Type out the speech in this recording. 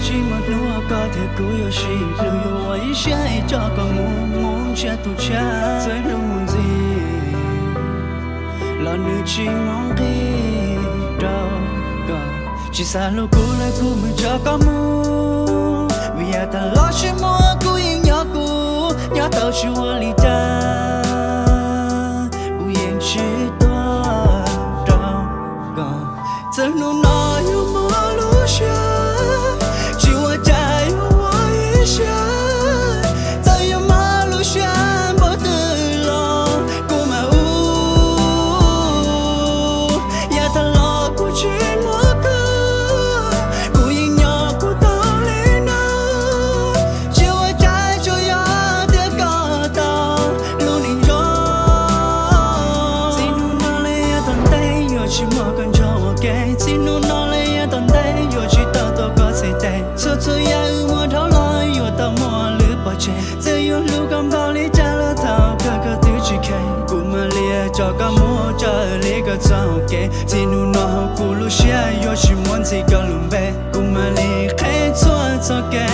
Tsis muaj hnub uas koj thiab kuv yuav sib hlub, yuav ua ib siab ib tso kom mus mus nrhiav tus tshiab. Txawm hlub mus ntxiv los nws tsis muaj nqis rau koj. Tsis xav hlub kuv lawm, kuv mus tso koj mus, vim yav tag los tsis muaj kuv yeej nyob kuv, nyob tau tsis ua li cas, kuv yeej tsis tuag rau koj. Txawm hnub no yuav muaj lub siab, tsis ua cas yuav ua ib siab. Txawm yuav muaj lub siab npaum twg los kuv mam ua. Yav tag los kuv tsis muaj koj, kuv yeej nyob kuv tau li no. Tsis ua cas tsuas yog tias koj tau lub neej zoo. Txij hnub no los yav tom ntej yuav tsis muaj koj nrog ua ke. Txij hnub no los yav tom ntej yuav tsis tau tuav koj txhais tes. Txhua txhua yam wb muaj dhau los yuav tau muaj lwm pov tseg. Txawm yuav hlub koj npaum li cas los thaum kawg koj twb tsis kheev. Kuv mam li tso koj mus raws li koj txoj hau kev. Txij hnub no hauv kuv lub siab yuav tsis muaj ntxiv koj lub npe. Kuv mam li qheb txhua txoj kev